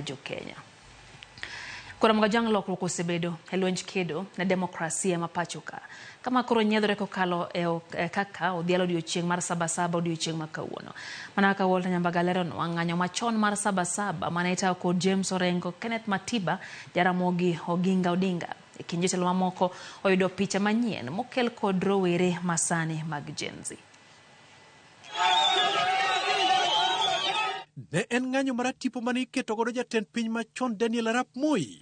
Jo-Kenya. Koro Mgajang lokruok osebedo e lwenj kedo ne demokrasia ma pacho ka. Kama koro nyiedhore kokalo e kaka odhial odiochieng' mar Sabasaba odiochieng' ma kawuono. Mana kaka Walter Nyambaga leronwa, ng'anyo machon mar Sabasaba mane itayo kod James Orengo, Kenneth Matiba, Jaramogi Oginga Odinga e kind jotelo mamoko oyudo picha manyien mokel kod rowere masani mag Gen Z. Ne en ng'anyo maratipo mane iketo godo jatend piny machon Daniel Arap Moi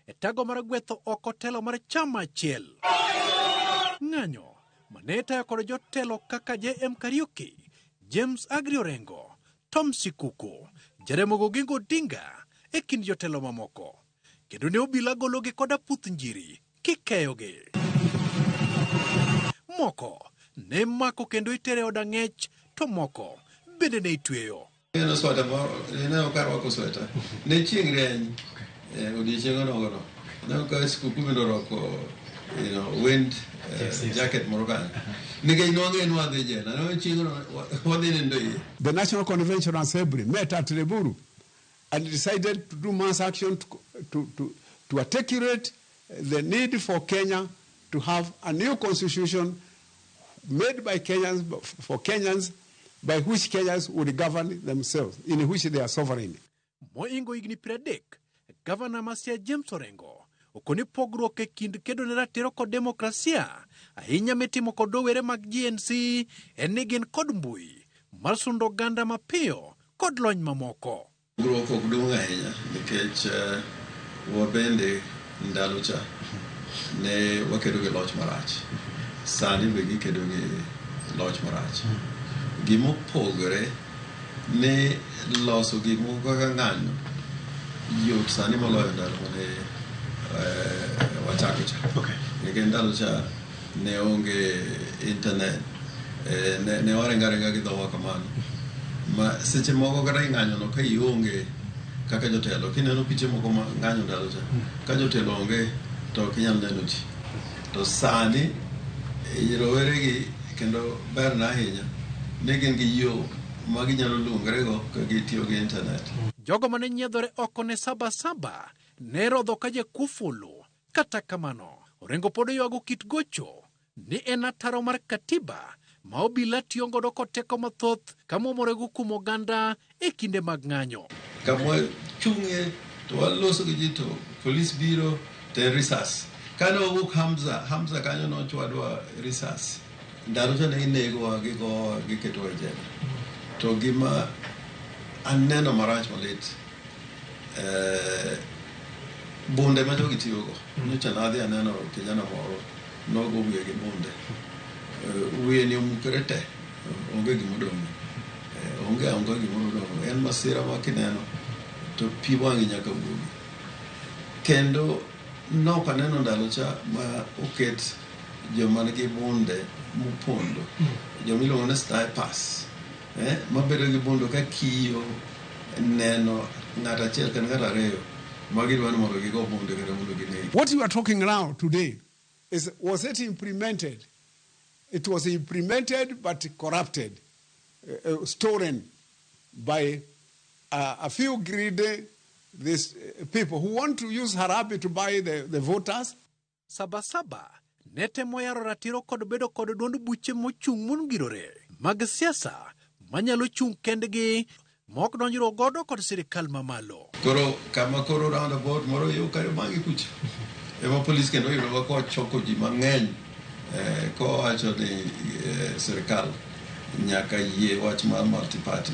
e tago mar gwetho oko telo mar chama achiel. Ng'anyo mane itayo kod jotelo kaka JM Kariuki, James Agri Orengo, Tom Sikuku, Jaramogi Oginga Odinga e kind jotelo mamoko. Kendo ne obila gologi kod aputh njiri kikeyogi. Moko ne mako kendo itere e od ang'ech to moko bende ne itweyo. Neno sweta moro, neno ka arwako sweta. Ne chieng' rieny eh, odiechieng' onogono. Neno ka skuku bende orwako wind jacket moro kanyo. Nikech nwang'e ni wadhi jela. Ne chieng'no wadhi nindo iye. The National Convention Assembly met at Limuru and decided to do mass action to articulate the need for Kenya to have a new constitution made by Kenyans, for Kenyans, by which Kenyans would govern themselves, in which they are sovereign. Moingo higni 30, gavana ma Siaya James Orengo okoni pogruok e kind kedo ne ratiro kod demokrasia ahinya mitimo kod rowere mag GNC en ni gin kod mbui mar sundo oganda mapiyo kod lony mamoko. Pogruok ok duong' ahinya nikech wabende ndalo cha ne wakedo gi loch marach. Sani be gikedo gi loch marach. Gimopogore ni loso gik moko kaka ng'anyo yot sani moloyo ndalo mane wachako cha. Nikech ndalo cha ne onge internet, ne waringo aringa gi dhowa kamano. Ma seche moko kata ing'anyo no ka ionge kaka jotelo, kineno piche moko ma ng'anyo ndalo cha, ka jotelo onge to ok inyal neno ji. To sani rowere gi kendo berna ahinya ni gin gi yo ma ginyalo luongre go ka gitiyo gi internet. Jogo mane nyiedhore oko ne Sabasaba ne rodho ka jakufulu. Kata kamano, Orengo pod oywago kit gocho ni en ataro mar katiba ma obila tiyo godo kod teko mathoth ka muomore go kuom oganda e kinde mag ng'anyo. Kama wachung'e to waloso gi ji to polis biro to en risas. Kane wawuok Hamza, Hamza kanyo nochwadwa risas. Ndalo cha ne ginegowa, gigowa, giketowa e jela. To gima aneno marach malit, bunde ma jogi tiyogo. Nyocha nadhi aneno kijana moro nogo wiye gi bunde. Wiye ni omukore te, onge gima odong'. Onge onge gimoro odong'. En masira ma kineno to pi wang'i nyaka wuogi. Kendo nok aneno ndalo cha ma oket joma nigi bunde mopondo, joma iluongo ni snipers, mabedo gi bunde ka kiyo neno ng'ato achiel kata ng'ato ariyo ma gidwa ni mondo gigo bunde kata mondo ginegi. What you are talking now today is, was it implemented? It was implemented but corrupted, stolen by a few greedy this, people who want to use Harambee to buy the voters. Sabasaba ne temo yaro ratiro kod bedo kod duond buche mochung' mongirore mag siasa manyalo chung' kendgi mok donjruok godo kod sirikal mamalo. Koro kama koro roundabout moro yo Kariobangi kucha ema polis kendo oyudowa kochoko ji mang'eny kowacho ni sirikal nyaka yie wach mar multi-party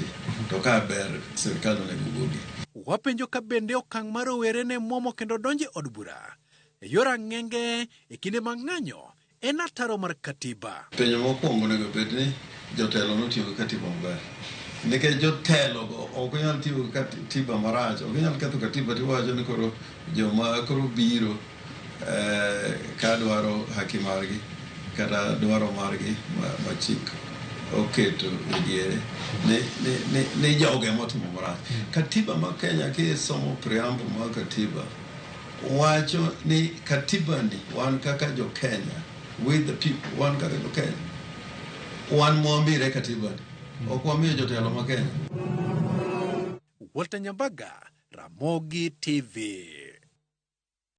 to ka ber sirikal onego gogi. Wapenjo ka bende okang' mar rowere ne muomo kendo donjo e od bura e yor ang'enge e kinde mag ng'anyo en ataro mar katiba. Penjo mokwongo onego bed ni jotelo notiyo gi katiba maber. Nikech jotelo go ok nyal tiyo gi katiba marach, ok nyal ketho katiba tiwacho ni koro joma koro biro ka dwaro haki margi kata dwaro margi ma chik oketo e diere ni jogo ema otimo marach. Katiba ma Kenya kisomo preamble mar katiba wacho ni katiba ni wan kaka jo Kenya, with the people, wan kaka jo Kenya, wan mwamire katiba ni, ok wamiyo jotelo ma Kenya. Walter Nyambaga, Ramogi TV.